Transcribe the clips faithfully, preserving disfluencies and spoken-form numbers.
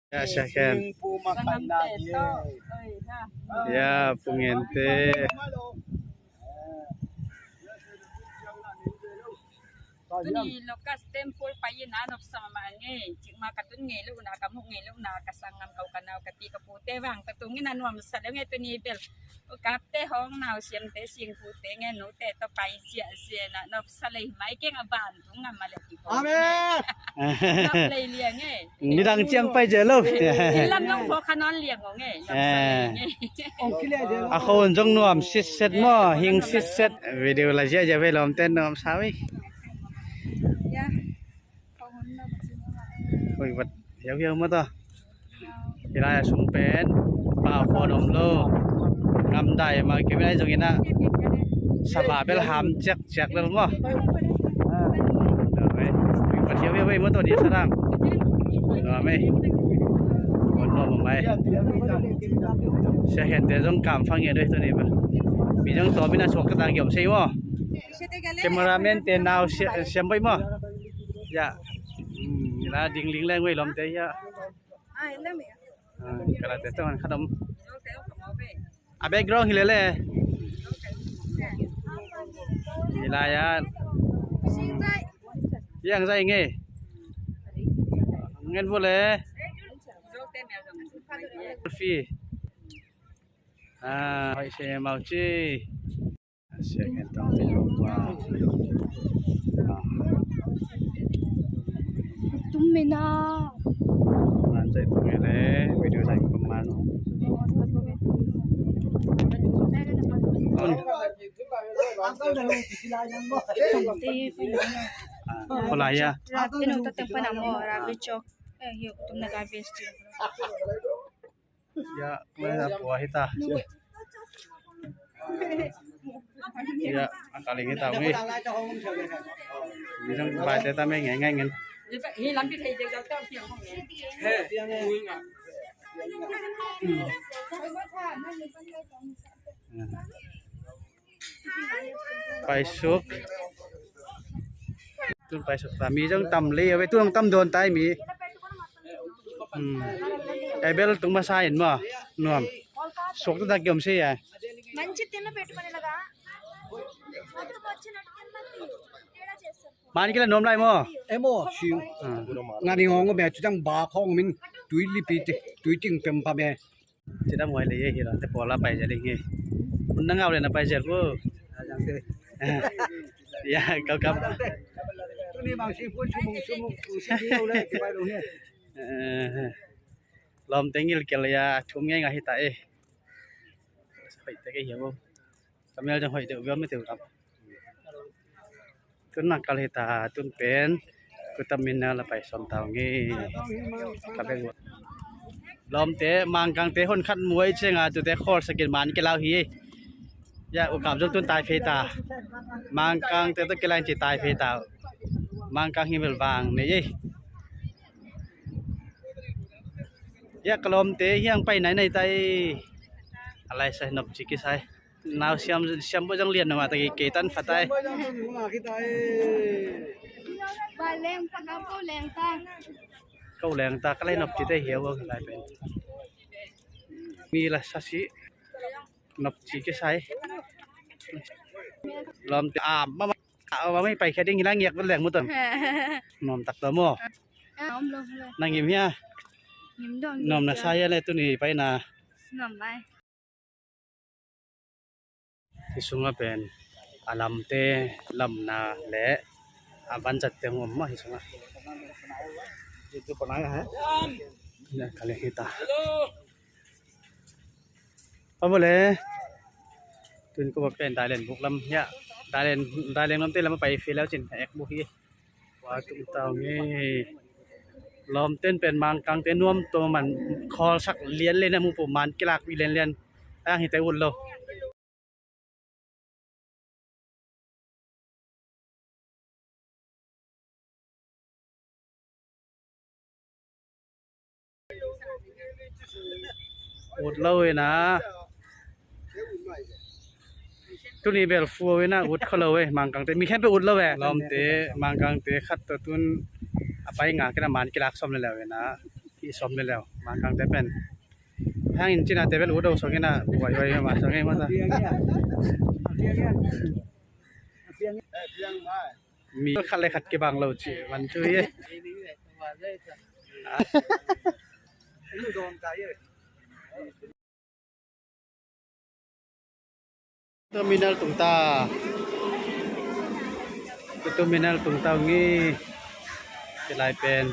Ya, second. Ya, Pu Ngente. Tuni Locust Temple pai-in a nopsa mahmah ngei. Cikmah ka tun ngei lo na, ka muh ngei lo na, ka sanggam, ka u ka nau, ka pi ka pute vang ka tungin a nuamsa lo ngei tuni bel. U kapte hong nau siamte singpute ngei nute tawh pai ziahziah na nopsa lei mai keng a ban tung ngam a le ti ko. Amen. Nop lei liang ngei. Nidang ciang pai zel lo. Lam long pho kha nawn liang ngei. Nopsa lei ngei. A khon zong nuam sitset maw, hing sitset. Video la ziahziah ve lawmte nuam sa ve. Hoih vat hiauhiau maw ta. Hih lai a sung pen pau khawh om lo. Ngamdai mah kei lai zongin ah sava bel ham ciakciak lel maw. Hoih vat hiauhiau ve maw ta ni sa dang. Nuam ei. Nuam mah mai. Sia khente zong kam fang ngen doi tuni ba. Mi zong tawmin a suak ka ta giom sei maw. Cameraman te nau sia-, siam baih maw. Ya. Hmm, ila ding ling leng wei lawmte ya. Ah, ila mi. Ah, kala te tong khat om. A background hi lele. Ila ya. Yang zai nge. Ngen bo le. Fi. Ah, hoi se mau chi. Siang en tang te lo pa. Tum me na. Man sai tum me le, video sai kum man. Tum te pa na. Ah, kolaya. Inu ta teng pa na mo, rabi chok. Eh, yo, tum na ka vesti. Ya, kue na pua hita. Ya, a kaling hita ui. Ni sang bai te ta me ngai ngai ngen. Paisuk. Tun paisuk ta mi zong tam lei a ve, tun zong tam dawn ta ei mi. Hmm. Ei bel tung masa in maw. Nuam. Suk ta dak giom sei a. Man kila nuam lai maw. Emo siu. Ah. Ngani hong me chu dang ba khong min tui lipi te, tui ting pem pa me. Cidam huai lei hi lo, te pawl a pai zel ing hi. Hun na ngau le na pai zel vo. Ya, kau kam. Tuni bang si pun sumung sumung sumung le kibai lo hi. Eh, lawmte ngilkel ya thum ngei nga hi ta e. Pai te ke hi vo. Ka mial zong hoih deuh viau mite uh lam. Tun na kal hi ta, tun pen kutam min na la pai sawm ta uh nge. Ka bek uh. Lawmte, Mangkangte hon khat muai cianga tute khawl sakin man kilau hi. Ya, u kap zong tun tai phei ta. Mangkangte tawh kilai ci tai phei ta. Mangkang hi mel vang nei ei. Ya, ka lawmte hiang pai nai nai tai. A lai sai nop ci kisai. Nau siam, siam bo zong lian na ma ta kei tan fa tai. Ba leng pa ka ko leng ta. Ko leng ta ka lai nop ci te hiau bo lai pen. Mi la sa si. Nop ci kisai. Lawmte a ma ma a ma mai pai khia ding hi la ngiak leng mu ton. Nuam tak to mo. Nang ngim hia. Nuam na sa hia le tuni pai na. Nuam bai. Hi sungah pen a lamte lamna le a vanzat teng om mah hi sungah. Itu panai ha. Ina kali hita. Apa boleh? Tun ko pen Thailand buk lam ya. Thailand, Thailand lamte lam pai fi lau cin ek buk hi. Wa tung tau nge. Lawmten pen Mangkangte nuam to man khawl sak lian lian a mu pu man kilak pi lian lian. Ang hite ut lo. Ut lo ina. Tuni bel fu ina ut kho lo e Mangkangte. Mi khen pe ut lo e. Lawmte Mangkangte khat to tun a pai nga kena man kilak som le lo ina. I sawm le leu Mangkangte pen hangin cinate bel u do sawngin a buai huai ma sawngin masa. Mi khat le khat kibang lo ci man thu hi. Terminal tung ta. Terminal tung ta ngi. Kilai pen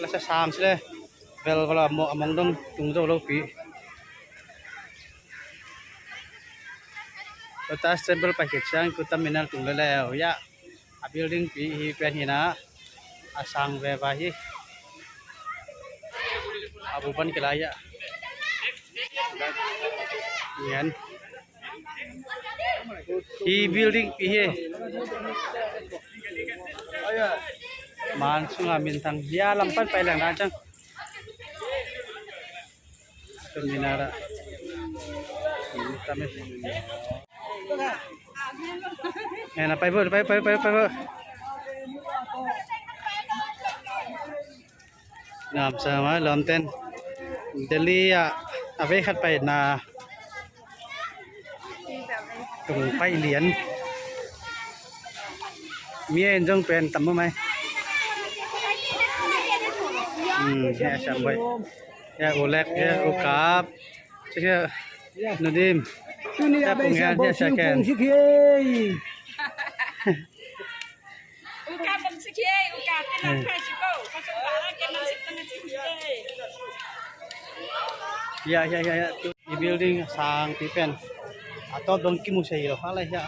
la sa sang sile. Bel bel a mong dong tung zo lo pi. Lotus Temple pai khit ciang Kuta Minar tung leleu ya. A building pi hi pen hi na. A sang veva hi. A bul pan kilai ya. Ngen. Hi building pi hi. Man sunga minthang hi a lam pan pai leng dan ciang. Terminal ah. Terminal. Eh, na pai bo, pai, pai, pai, pai bo. Ngam sa ma lawmten. Delhi ah a vei khat pai na. Tung pai lian. Mi en zong pen tam mai. Hmm, ya sam bai. Ya ulek ya ukap. Cik ya. Nadim. Tuni ya bai sa bo si kong sik hei. Ya, ya, ya, ya. I building sang ti pen. Ato dong kimu sei lo hala ya.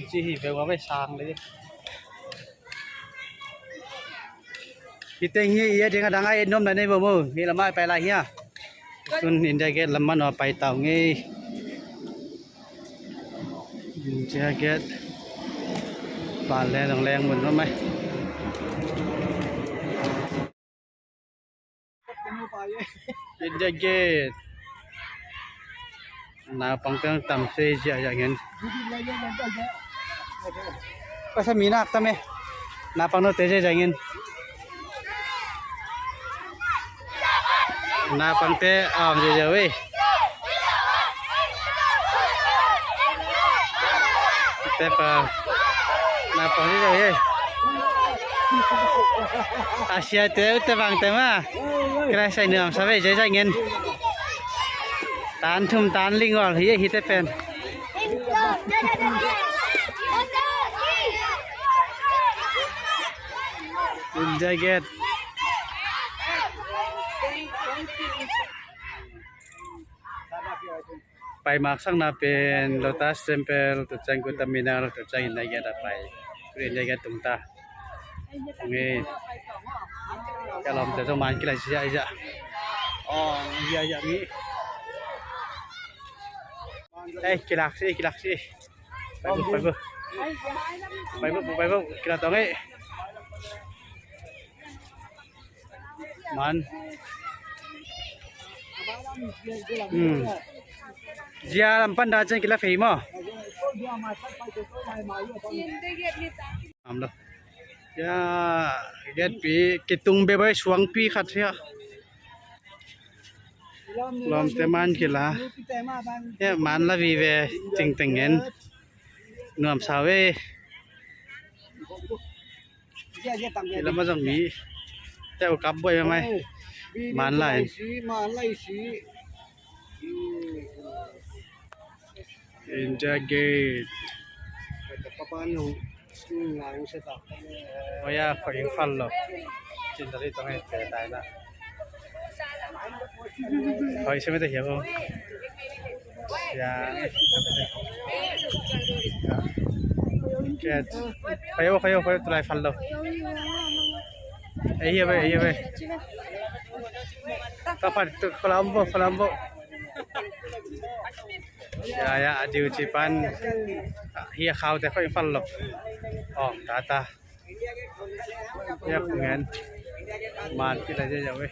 Ci hi be wa bai sang le. Hi teng hi ya ding adang ai nom na nei bo mo. Hi lamai pai lai ya. Tun India Gate lam man pai tau ngei. India Gate. Pale dong leng mun mai. India Gate. Naupang teng tam se zia zia ngin. Pasa mi nak tam e. Naupang no te zia zia ngin. Naupang te om zia zia wei. Te pa. Naupang zia zia wei. Asia te u te bang te ma. Kira sai nuam sa wei zia zia ngin. Tan thum tan ling ol hi hi te pen. India Gate. Pai mak sang na pen Lotus Temple, tu ciang Kuta Minar, tu ciang India Gate a pai. Tu India Gate tung ta. Nge. Ka lawmte zong man kilak sia sia. Oh, ya ya mi. Eh, kilak si, kilak si. Pai bu, pai bu. Pai bu, pai bu. Kilak tong eh. Man. Hmm. Zia lam pan dan ciang kilak phei maw. Am lo. Ya, gate pi kitung be bai suang pi khat sia. Lawmte man kila. Ya, man la vive ting ting en. Nuam sa ve. Ila ma zong mi. Te u kap boi mai. Man lai. India Gate. Oya, ko in fal lo. Cin tali tong e te tai na. Hoi, seme te hiam o. Siang. Ket. Khayo, khayo, khayo, tulai fal lo. Eh, hiam e, eh, hiam e. Ta fal, tu, kolambo, kolambo. Ya, ya, adiu cipan. Hiam khau te khayo fal lo. Oh, ta, ta. Ya, kung en. Man kila ya, ya, we.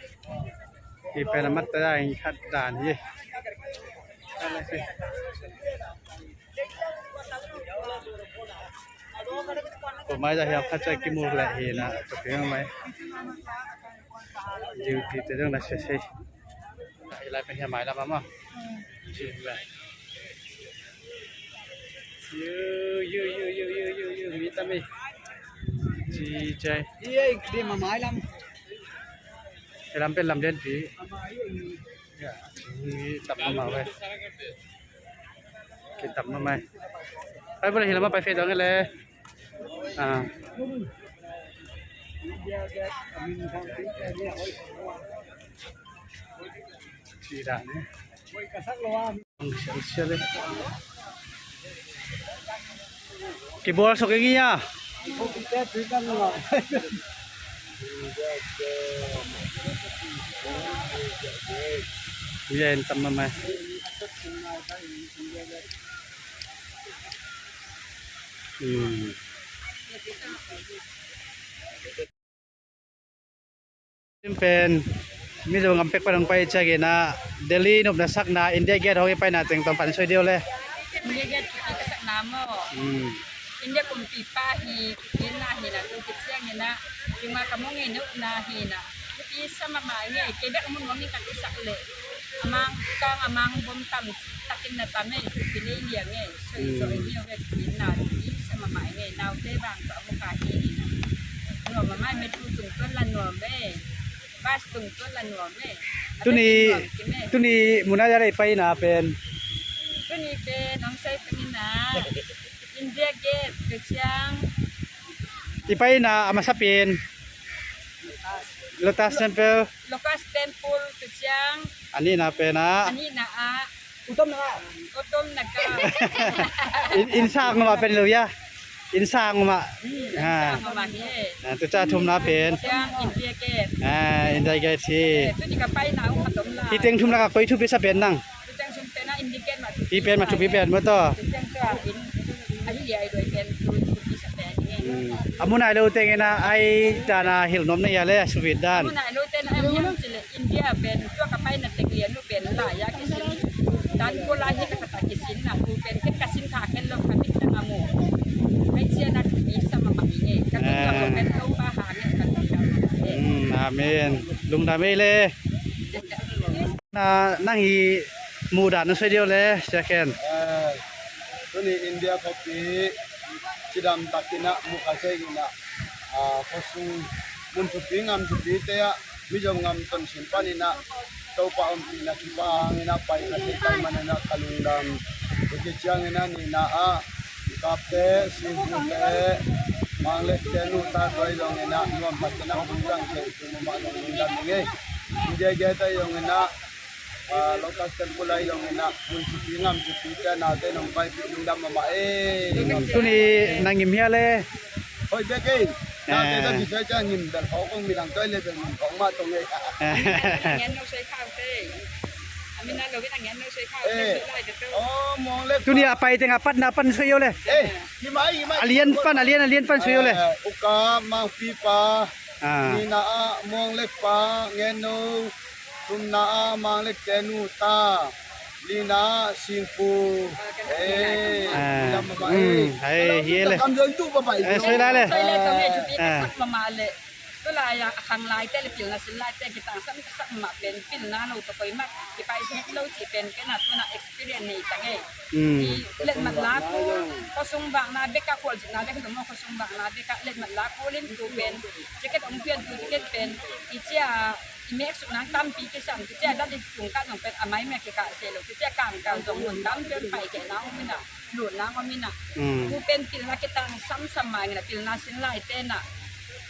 Hi pen a mat ta ya in khat dan hi. Ko mai za hiam khat cai kimu leh hi na, ko piang mai. Duty te dong na se se. Hi lai pen hiam mai lam ama. Ci lai. Yu, yu, yu, yu, yu, yu, yu, mi tam ei. Ci cai. Iya, di ma mai lam. Hi lam pen lam den pi. Ama iya. Ya, ci tam ama wei. Kitam mahmah. Pai bula hi lamah pai fei dong le. Ah. Ci dah ni. Sial, sial, eh. Kibawl suk ing ia. Ui, en tam mahmah. Hmm. Pen Mizo ngam pek pan hong pai ciangin ah Delhi nopna sakna India Gate hong i paina teng tawm pan soi deuh le. India Gate ka sakna maw? Hmm. India kumpipa hi, kipinna hi na, tu kiciangin ah, cuma ka mu ngei nopna hi na, kipisa mahmah ngei, kei bek mun hong in ka kisak le. Amang kang amang bom tam takin na tam ei, kipinei liang ei. Soi soi ni ve kipinna, kipisa mahmah ngei, naute bang ka mu ka hi na. Nuam mahmah ei, me tu tung tuan la nuam ei. Bas tung tuan la nuam ei. Tuni, tuni muna ya lei paina pen. Tuni pen hong sai tuni na. India Gate ka ciang. I paina a masa pen Lotus Temple. Lotus Temple ka ciang. A nihna pen ah. A nihna ah. Utom Naga. Utom Naga. Inn, inn sang mah pen lo ya. Inn sang mah. Hmm, ha. Inn sang mah hi. Ah, tu ca thumna pen. Ciang India Gate. Ah, India Gate hi. Eh, tu ni ka paina um khat om la. Hi teng thum la ka koi thupi sa pen nang. Tu teng sung pen ah India Gate mah thupi. Hi pen mah thupi pen maw taw. Tu teng tua in. Ahi ai doi pen tu thupi sa pen nge. Hmm. A mu nai lo teng in ah ai dan a hilh nuam na hia le, a suvit dan. A mu nai lo teng ah ai mu hiam cih leh India pen tua ka paina teng lian uh pen lai a kisin. Dan ko lai hi ka khat a kisin na hu pen ken ka sin kha khen lo ka mit teng a mu. Kai cia na thupi sa mahmah hi nge. Ka tungah ko pen Topa hang nge ka tungah. Hmm, amen. Lungdam ei le. Na, nang hi muhdan na soi deuh le, Sia Khen. Eh, tuni India khuapi cidam takin ah mu kha cei in ah, ah, khuasung mun thupi ngam thupi te ah Mizo ngam ton sin panin ah Topa ompihna kipahang in ah pai kha cei pai manin ah ka lungdam. Tua kiciangin ah nihna ah Kapte, Singkungte, Manglekte, nuta tua i zongin ah nuam matin ah hong dang thei tu mah zong lungdam ing ei. India Gate ah i zongin ah, ah, Lotus Temple ah i zongin ah mun thupi ngam thupi te naute nong paipih lungdam mahmah ei. Tuni nang ngim hia le? Hoih bek ei. Naute tawh kisai ciang ngim bel khawng kong midang tawh i le bel ngim khawng mah tong ei. Ngen no sei khau te. Amina lo ina ngen no sei khau te. Tuni a pai teng a patna pan soi yo le. Eh, hi mai, hi mai. A lian pan, a lian, a lian pan soi yo le. Eh, uka, mangpipa, ah. Nina a, muanglekpa, ngen no, thumna a, manglekte nuta, lina a, singku. Eh, ah. Lam ma, hmm, eh. Hai, hi le. Kam zong tu pa pai. Eh, soi lai le. Soi lai ka me tu pi ka sak mama le. Tu lai a khang laite le pilna sin laite kitangsam ka sak mah pen pilna lo tawh koi mah kipai het lo cih pen ken a tuna experience nei ta ngei. Hmm. I letmat la kul, khuasung vakna bek a khualzinna bek a tum a khuasung vakna bek a letmat la kul in tu pen ticket hong pian tu ticket pen i cia i mek suk nang tampi kisam, i cia dal i tung ka nong pen a mai mek kikah se lo, i cia kangkang zong mun tampi hong pai kehna hong mina. Lutna om ina. Mm. Tu pen pilna kitangsam sam mah ina, pilna sin lai tena.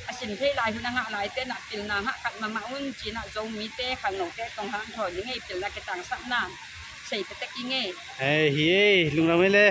A sin thei lai hun a ngah lai tena pilna ngah kat mahmah un cina Zomite khangnote tong hang thaw ni ngei pilna kitangsam na. Sei petek i ngei. Hei, hi ei, lungdam ei le.